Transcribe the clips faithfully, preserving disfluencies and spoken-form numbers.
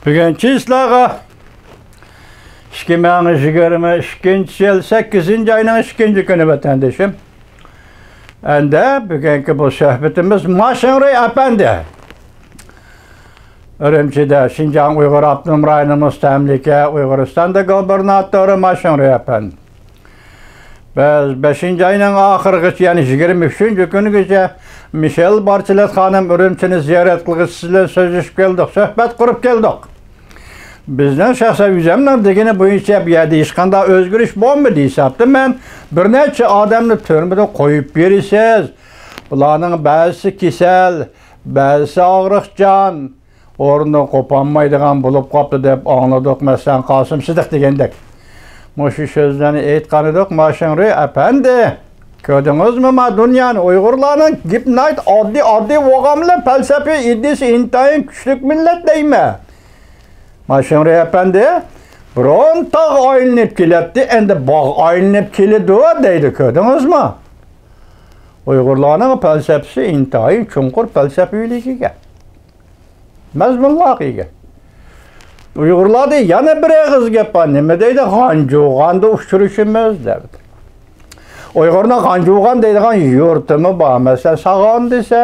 بۈگۈنكى سىلەرگە ئىككى مىڭ يىگىرمە ئىككىنچى يىل سەككىزىنچى ئاينىڭ ئىككىنچى كۈنى، ۋەتەندىشىم. ئەندى بۈگۈنكى بۇ سۆھبىتىمىز ماشىڭرۇي ئەپەندى. ئۈرۈمچىدە شىنجاڭ ئۇيغۇر ئاپتونوم رايونى مۇستەملىكە ئۇيغۇرىستاندا گۇبېرناتورى ماشىڭرۇي ئەپەندى. بىز بەشىنچى ئاينىڭ ئاخىرىغىچە، يەنى يىگىرمە ئۈچىنچى كۈنىگىچە مىشېل بارچېلېت خانىم ئۈرۈمچىنى زىيارەت قىلغىچە سىز بىلەن سۆزلىشىپ كەلدۇق، سۆھبەت قۇرۇپ كەلدۇق. بىزنىڭ شەخسەن ئۆزۈمنىڭ دېگىنى بويىچە بۇ يەردە ھېچقانداق ئۆزگىرىش بولمىدى ھېسابتا، مەن بىر نەچچە ئادەمنى تۈرمىدە قويۇپ بېرىسىز. بۇلارنىڭ بەزىسى كېسەل، بەزىسى ئاغرىقچان، ئورنىدىن قوپالمايدىغان بولۇپ قاپتۇ دەپ ئاڭلىدۇق، مەسىلەن، قاسىم سىدىق دېگەندەك. مۇشۇ سۆزلەرنى ئېيتقانىدۇق، ماشىڭرۇي ئەپەندى. كۆردىڭىزمۇ ما دۇنيانى؟ ئۇيغۇرلارنىڭ گېپى ناھايىتى ئاددىي، ئاددىي بولغان بىلەن پەلسەپە ئىدىيىسى ئىنتايىن كۈچلۈك مىللەت دەيمەن. ماشىڭرۇي ئەپەندى، بۇرۇن تاغ ئايلىنىپ كېلەتتى، ئەمدى باغ ئايلىنىپ كېلىدۇ دەيدۇ، كۆردىڭىزمۇ؟ ئۇيغۇرلارنىڭ پەلسەپىسى ئىنتايىن چوڭقۇر پەلسەپىۋىلىككە ئىگە. مەزمۇنلارغا ئىگە. ئۇيغۇرلاردا يەنە بىر ئېغىز گەپ بار. نېمە دەيدۇ؟ غانجۇغاندا ئۇچرىشىمىز دەيدۇ. ئۇيغۇرنىڭ غانجۇغان دەيدىغان يۇرتىمۇ بار. مەسىلەن، ساغان دېسە،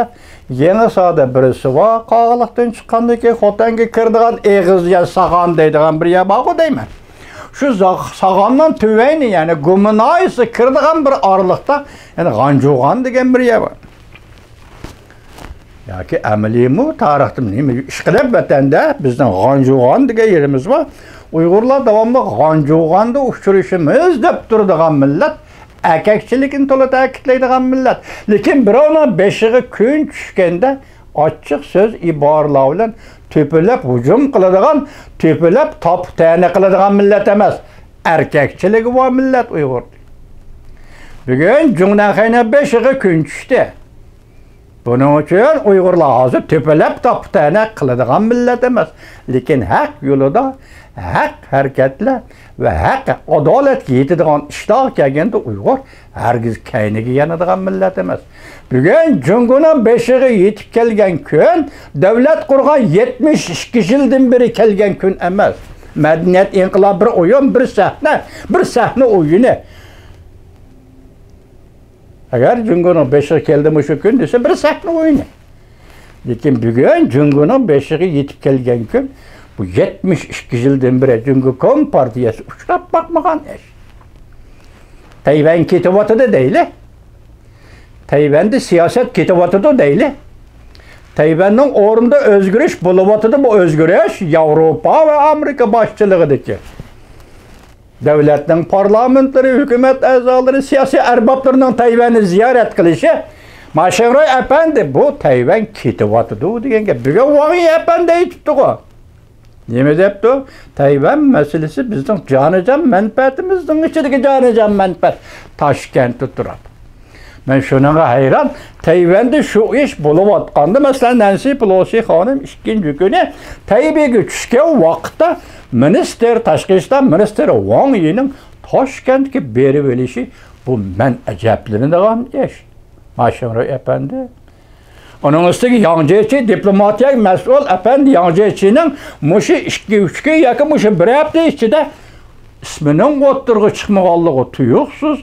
يېڭىساردا بىرسى بار. قاغىلىقتىن چىققاندىن كېيىن خوتەنگە كىرىدىغان ئېغىز يەر ساغان دەيدىغان بىر يەر بارغۇ دەيمەن. شۇ زا-، ساغاننىڭ تۆۋىنى، يەنى گۇما ناھىيەسىگە كىرىدىغان بىر ئارىلىقتا، يەنى غانجۇغان دېگەن بىر يەر بار. ياكى ئەمەلىيمۇ، تارىختا نېمە ئىشقىلىپ ۋەتەندە بىزنىڭ غانجۇغان دېگەن يېرىمىز بار. ئۇيغۇرلار داۋاملىق غانجۇغاندا ئۇچرىشىمىز دەپ تۇرىدىغان مىللەت، ئەركەكچىلىكىنى تولا تەكىتلەيدىغان مىللەت. لېكىن بىراۋنىڭ بېشىغا كۈن چۈشكەندە ئاچچىق سۆز، ئىبارىلەر بىلەن تۆپىلەپ ھۇجۇم قىلىدىغان، تۆپىلەپ تاپا-تەنە قىلىدىغان مىللەت ئەمەس. ئەركەكچىلىكى بار مىللەت ئۇيغۇر. بۈگۈن جۇڭنەنخەينىڭ بېشىغا كۈن چۈشتى. بۇنىڭ ئۈچۈن ئۇيغۇرلار ھازىر تۆپىلەپ تاپا-تەنە قىلىدىغان مىللەت ئەمەس، لېكىن ھەق يولىدا، ھەق ھەرىكەتلەر ۋە ھەق ئادالەتكە يېتىدىغان ئىشلارغا كەلگەندە ئۇيغۇر ھەرگىز كەينىگە يانىدىغان مىللەت ئەمەس. بۈگۈن جۇڭگونىڭ بېشىغا يېتىپ كەلگەن كۈن، دۆلەت قۇرغان يەتمىش ئىككى يىلدىن بېرى كەلگەن كۈن ئەمەس. مەدەنىيەت ئىنقىلابى بىر ئويۇن، بىر سەھنە، بىر سەھنە ئويۇنى. ئەگەر جۇڭگونىڭ بېشىغا كەلدى مۇشۇ كۈن دېسە، بىر سەھنە ئويۇنى. لېكىن بۈگۈن جۇڭگونىڭ بېشىغا يېتىپ كەلگەن كۈن، بۇ يەتمىش ئىككى يىلدىن بېرى جۇڭگو كومپارتىيەسى ئۇچراپ باقمىغان ئىش. تەيۋەن كېتىۋاتىدۇ دەيلى. تەيۋەندە سىياسەت كېتىۋاتىدۇ دەيلى. تەيۋەننىڭ ئورنىدا ئۆزگىرىش بولۇۋاتىدۇ، بۇ ئۆزگىرىش ياۋروپا ۋە ئامېرىكا باشچىلىقىدىكى دۆلەتنىڭ پارلامېنتلىرى، ھۆكۈمەت ئەزالىرى، سىياسىي ئەربابلىرىنىڭ تەيۋەننى زىيارەت قىلىشى، ماشىڭرۇي ئەپەندى، بۇ تەيۋەن كېتىۋاتىدۇ دېگەن گەپ. بۈگۈن ۋاڭ يى ئەپەندى ئېيتىپتىغۇ. نېمە دەپتۇ؟ تەيۋەن مەسىلىسى بىزنىڭ جانىجان مەنپەئەتىمىزنىڭ ئىچىدىكى جانىجان مەنپەئەت. تاشكەنتتە تۇرۇپ. مەن شۇنىڭغا ھەيران، تەيۋەندە شۇ ئىش بولۇۋاتقاندا، مەسىلەن، نەنسى پېلوسى خانىم ئىككىنچى كۈنى تەيبېيگە چۈشكەن ۋاقىتتا مىنىستىر، تاشقى ئىشلار مىنىستىرى ۋاڭ يىنىڭ تاشكەنتكە بېرىۋېلىشى، بۇ مەن ئەجەبلىنىدىغان ئىش. ماشىڭرۇي ئەپەندى. ئۇنىڭ ئۈستىگە ياڭ جيېچى، دىپلوماتىيەگە مەسئۇل ئەپەندى ياڭ جيېچىنىڭ مۇشۇ ئىككى، ئۈچ كۈن ياكى مۇشۇ بىر ھەپتە ئىچىدە ئىسمىنىڭ ئوتتۇرىغا چىقمىغانلىقى، تۇيۇقسىز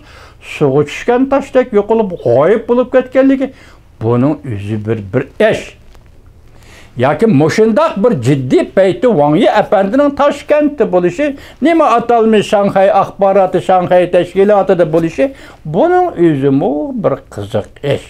سۇغا چۈشكەن تاشتەك يوقىلىپ، غايىب بولۇپ كەتكەنلىكى، بۇنىڭ ئۆزى بىر، بىر ئىش. ياكى مۇشۇنداق بىر جىددىي پەيتتە ۋاڭ يى ئەپەندىنىڭ تاشكەنتتە بولۇشى، نېمە ئاتالمىش شاڭخەي ئاخباراتى، شاڭخەي تەشكىلاتىدا بولۇشى، بۇنىڭ ئۆزىمۇ بىر قىزىق ئىش.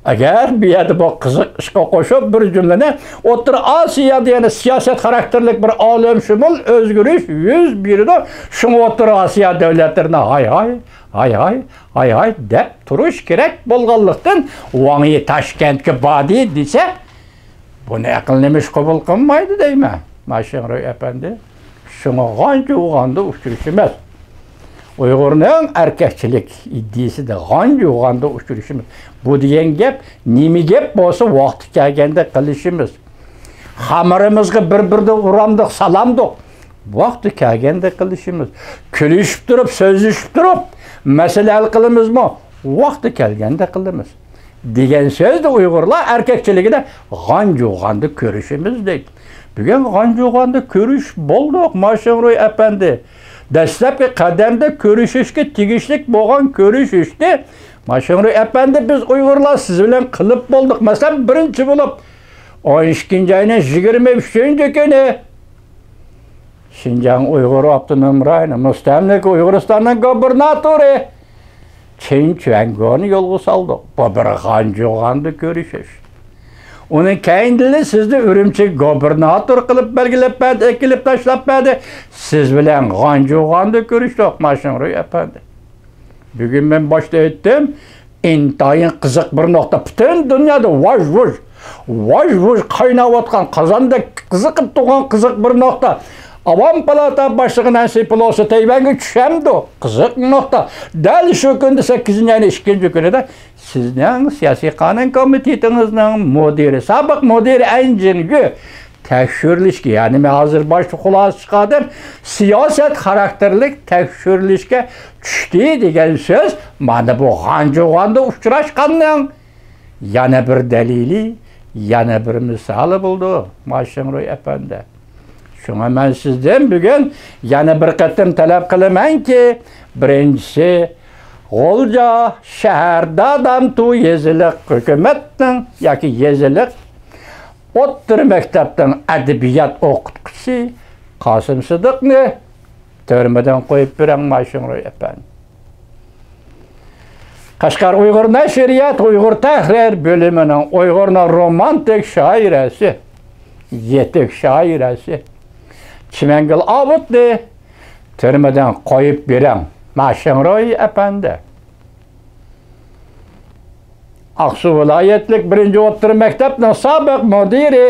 ئەگەر بۇ يەردە بۇ قىزىق ئىشقا قوشۇپ، بىر جۈملىنى ئوتتۇرا ئاسىيادا يەنە سىياسەت خاراكتېرلىك بىر ئالەمشۇمۇل ئۆزگىرىش يۈز بېرىدۇ، شۇڭا ئوتتۇرا ئاسىيا دۆلەتلىرىنى ھاي ھاي، ھاي ھاي، ھاي ھاي دەپ تۇرۇش كېرەك بولغانلىقتىن، ۋاڭ يى تاشكەنتكە باردى دېسە، بۇنى ئەقىل نېمىش قوبۇل قىلمايدۇ دەيمەن، ماشىڭرۇي ئەپەندى. شۇڭا غانجۇغاندا ئۇچرىشىمىز. ئۇيغۇرنىڭ ئەركەكچىلىك ئىدىيىسىدە غانجۇغاندا ئۇچرىشىمىز. بۇ دېگەن گەپ، نېمە گەپ بولسا ۋاقتى كەلگەندە قىلىشىمىز. خامىرىمىزغا بىر-بىردىن ئۇرامدۇق، سالامدۇق. ۋاقتى كەلگەندە قىلىشىمىز. كۈلۈشۈپ تۇرۇپ، سۆزلىشىپ تۇرۇپ، مەسىلە ھەل قىلىمىزمۇ؟ ۋاقتى كەلگەندە قىلىمىز. دېگەن سۆزدە ئۇيغۇرلار ئەركەكچىلىكىدە غانجۇغاندا كۆرۈشىمىز دەيدۇ. بۈگۈن غانجۇغاندا كۆرۈشۈپ بولدۇق، ماشىڭروي ئەپەندى. دەسلەپكى قەدەمدە كۆرۈشۈشكە تېگىشلىك بولغان كۆرۈشۈشنى، ماشىڭروي ئەپەندى، بىز ئۇيغۇرلار سىز بىلەن قىلىپ بولدۇق. مەسىلەن، بىرىنچى بولۇپ، ئون ئىككىنچى ئاينىڭ يىگىرمە ئۈچىنچى كۈنى شىنجاڭ ئۇيغۇر ئاپتونوم رايونى، مۇستەملىكە ئۇيغۇرىستاننىڭ گۇبېرناتورى چېن چۈەنگونى يولغا سالدۇق. بۇ بىر غانجۇغاندا كۆرۈشۈش. ئۇنىڭ كەينىدىن سىزنى ئۈرۈمچىگە گۇبېرناتور قىلىپ بەلگىلەپ بەردى، ئەكېلىپ تاشلاپ بەردى. سىز بىلەن غانجۇغاندا كۆرۈشتۇق، ماشىڭروي ئەپەندى. بۈگۈن مەن باشتا ئېيتتىم، ئىنتايىن قىزىق بىر نۇقتا. پۈتۈن دۇنيادا ۋاژ-ۋۇژ، ۋاژ-ۋۇژ قايناۋاتقان، قازاندەك قىزىقىپ تۇرغان قىزىق بىر نۇقتا. ئاۋام پالاتا باشلىقى نەنسى پېلوسى تەيۋەنگە چۈشەمدۇ؟ قىزىق نۇقتا. دەل شۇ كۈندە، سەككىزىنچى ئاينىڭ ئىككىنچى كۈنىدە سىزنىڭ سىياسىي قانۇن كومىتېتىڭىزنىڭ مۇدىرى، سابىق مۇدىرى ئەن جىڭيۈ تەكشۈرۈلۈشكە، يەنى مەن ھازىر باشتا خۇلاسە چىقاردىم، سىياسەت خاراكتېرلىك تەكشۈرۈلۈشكە چۈشتى دېگەن سۆز مانا بۇ غانجۇغاندا ئۇچراشقاننىڭ يەنە بىر دەلىلى، يەنە بىر مىسالى بولىدۇ، ماشىڭروي ئەپەندى. شۇڭا مەن سىزدىن بۈگۈن يەنە بىر قېتىم تەلەپ قىلىمەنكى، بىرىنچىسى، غۇلجا شەھەر دادامتۇ يېزىلىق ھۆكۈمەتنىڭ ياكى يېزىلىق ئوتتۇرا مەكتەپنىڭ ئەدەبىيات ئوقۇتقۇچىسى قاسىم سىدىقنى تۈرمىدىن قويۇپ بېرىڭ، ماشىڭروي ئەپەندى. قەشقەر ئۇيغۇر نەشرىيات ئۇيغۇر تەھرىر بۆلۈمىنىڭ ئۇيغۇرنىڭ رومانتىك شائىرەسى، يېتىك شائىرەسى چىمەنگۈل ئاۋۇتنى تۈرمىدىن قويۇپ بېرىڭ، ماشىڭروي ئەپەندى. ئاقسۇ ۋىلايەتلىك بىرىنچى ئوتتۇرا مەكتەپنىڭ سابىق مۇدىرى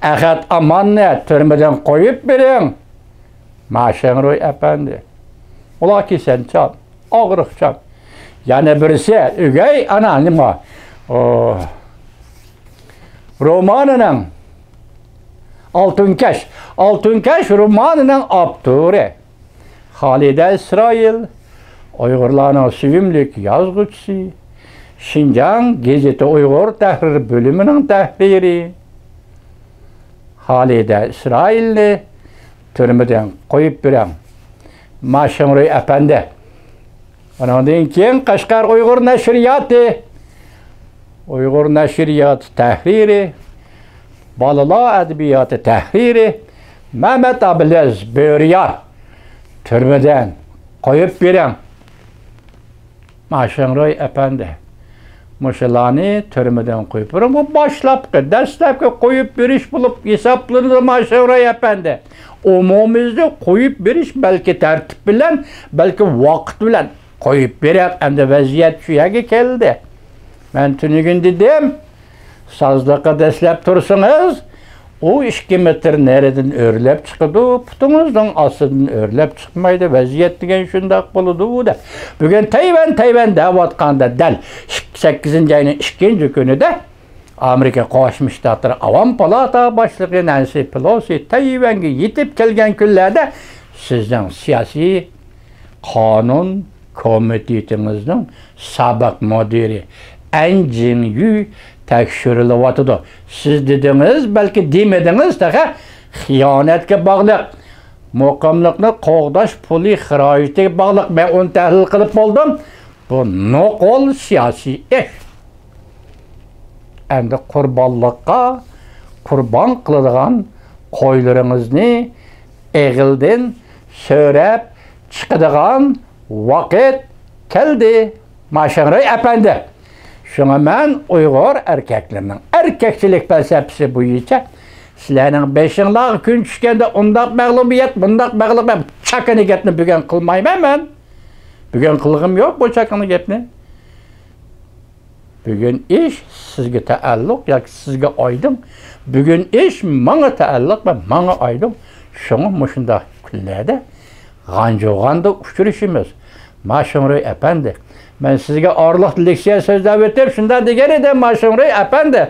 ئەخەت ئاماننى تۈرمىدىن قويۇپ بېرىڭ، ماشىڭروي ئەپەندى. ئۇلار كېسەلچان، ئاغرىقچان. يەنە بىرسى ئۆگەي ئانا نېمە، ئۇ، رومانىنىڭ، ئالتۇنكەش، ئالتۇنكەش رومانىنىڭ ئاپتورى خالىدە ئىسرائىل، ئۇيغۇرلارنىڭ سۆيۈملۈك يازغۇچىسى، شىنجاڭ گېزىتى ئۇيغۇر تەھرىر بۆلۈمىنىڭ تەھرىرى خالىدە ئىسرائىلنى تۈرمىدىن قويۇپ بېرىڭ، ماشىڭروي ئەپەندى. ئۇنىڭدىن كېيىن قەشقەر ئۇيغۇر نەشرىياتى، ئۇيغۇر نەشرىياتى تەھرىرى، بالىلار ئەدەبىياتى تەھرىرى مەمەت ئابلىز بۆرىيار تۈرمىدىن قويۇپ بېرىڭ، ماشىڭروي ئەپەندى. مۇشۇلارنى تۈرمىدىن قويۇپ بېرىڭ. بۇ باشلاپقى، دەسلەپكى قويۇپ بېرىش بولۇپ ھېسابلىنىدۇ، ماشىڭروي ئەپەندى. ئومۇميۈزلۈك قويۇپ بېرىش، بەلكى تەرتىپ بىلەن، بەلكى ۋاقىت بىلەن قويۇپ بېرىڭ. ئەمدى ۋەزىيەت شۇ يەرگە كەلدى. مەن تۈنۈگۈن دېدىم، سازلىققا دەسلەپ تۇرسىڭىز، ئۇ ئىككى مېتىر نېرىدىن ئۆرلەپ چىقىدۇ، پۇتىڭىزنىڭ ئاستىدىن ئۆرلەپ چىقمايدۇ. ۋەزىيەت دېگەن شۇنداق بولىدۇ دەپ. بۈگۈن تەيۋەن، تەيۋەن دەۋاتقاندا، دەل سەككىزىنچى ئاينىڭ ئىككىنچى كۈنىدە ئامېرىكا قوشما شتاتلىرى ئاۋام پالاتا باشلىقى نەنسى پېلوسى تەيۋەنگە يېتىپ كەلگەن كۈنلەردە سىزنىڭ سىياسىي قانۇن كومىتېتىڭىزنىڭ سابىق مۇدىرى ئەن جىڭيۈ تەكشۈرۈلۈۋاتىدۇ. سىز دېدىڭىز، بەلكى دېمىدىڭىز، تېخى خىيانەتكە باغلىق، مۇقىملىقنى قوغداش پۇلى خىراجىتىگە باغلىق. مەن ئۇنى تەھلىل قىلىپ بولدۇم. بۇ نوقۇل سىياسىي ئىش. ئەمدى قۇربانلىققا قۇربان قىلىدىغان قويلىرىڭىزنى ئېغىلدىن سۆرەپ چىقىدىغان ۋاقىت كەلدى، ماشىڭرۇي ئەپەندى. شۇڭا مەن ئۇيغۇر ئەركەكلىرىنىڭ ئەركەكچىلىك پەلسەپىسى بويىچە سىلەرنىڭ بېشىڭلارغا كۈن چۈشكەندە ئۇنداق مەغلۇبىيەت، بۇنداق مەغلۇبىيەت، چاكىنا گەپنى بۈگۈن قىلمايمەن مەن. بۈگۈن قىلغۇم يوق بۇ چاكىنا گەپنى. بۈگۈن ئىش سىزگە تەئەللۇق ياكى سىزگە ئايدىڭ. بۈگۈن ئىش ماڭا تەئەللۇق ۋە ماڭا ئايدىڭ. شۇڭا مۇشۇنداق كۈنلەردە غانجۇغاندا ئۇچرىشىمىز. ماشىڭرۇي ئەپەندى، مەن سىزگە ئارىلىقتا لېكسىيە سۆزلەپ ئۆتۈپ، شۇنداق دېگەن ئىدىم، ماشىڭرۇي ئەپەندى.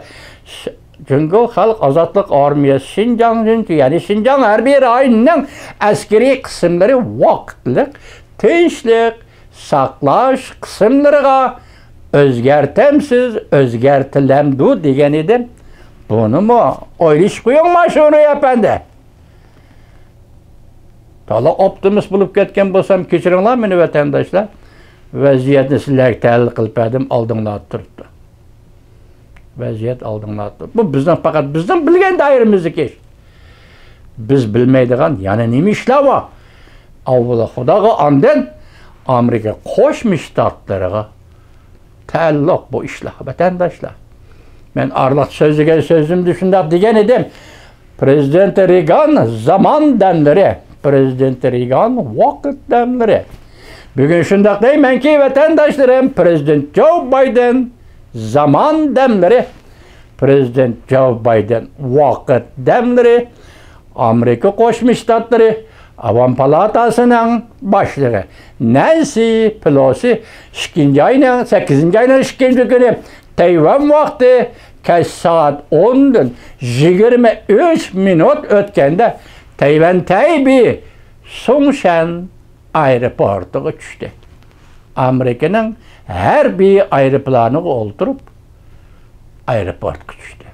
ش-، جۇڭگو خەلق ئازادلىق ئارمىيەسى شىنجاڭ جۇنتى، يەنى شىنجاڭ ھەربىي رايونىنىڭ ئەسكىرىي قىسىملىرى ۋاقىتلىق تىنچلىق ساقلاش قىسىملىرىغا ئۆزگەرتەمسىز، ئۆزگەرتىلەمدۇ دېگەن ئىدىم. بۇنىمۇ ئويلىشىپ قويۇڭ، ماشۇرى ئەپەندى. تولا ئوپتىمىست بولۇپ كەتكەن بولسام، كەچۈرۈڭلار مېنى، ۋەتەنداشلار. ۋەزىيەتنى سىلەرگە تەھلىل قىلىپ بەردىم، ئالدىڭلاردا تۇرۇپتۇ. ۋەزىيەت ئالدىڭلاردا تۇرۇپتۇ. بۇ بىزنىڭ، پەقەت بىزنىڭ بىلگەن دائىرىمىزدىكى ئىش. بىز بىلمەيدىغان يەنە نېمە ئىشلار بار؟ ئاۋۋال خۇداغا، ئاندىن ئامېرىكا قوشما شتاتلىرىغا تەئەللۇق بۇ ئىشلار، ۋەتەنداشلار. مەن ئارىلىق سۆزلىگەن سۆزۈمدە شۇنداق دېگەن ئىدىم. پرېزىدېنت رېگان زامان دەملىرى، پرېزىدېنت رېگان ۋاقىت دەملىرى. بۈگۈن شۇنداق دەيمەنكى، ۋەتەنداشلىرىم، پرېزىدېنت جو بايدېن زامان دەملىرى، پرېزىدېنت جو بايدېن ۋاقىت دەملىرى، ئامېرىكا قوشما شتاتلىرى ئاۋام پالاتاسىنىڭ باشلىقى نەنسى پېلوسى ئىككىنچى ئاينىڭ، سەككىزىنچى ئاينىڭ ئىككىنچى كۈنى تەيۋەن ۋاقتى كەچ سائەت ئوندىن يىگىرمە ئۈچ مىنۇت ئۆتكەندە تەيۋەن تەيبېي سۇڭشەن ئايروپورتىغا چۈشتى. ئامېرىكىنىڭ ھەربىي ئايروپىلانىغا ئولتۇرۇپ، ئايروپورتقا چۈشتى.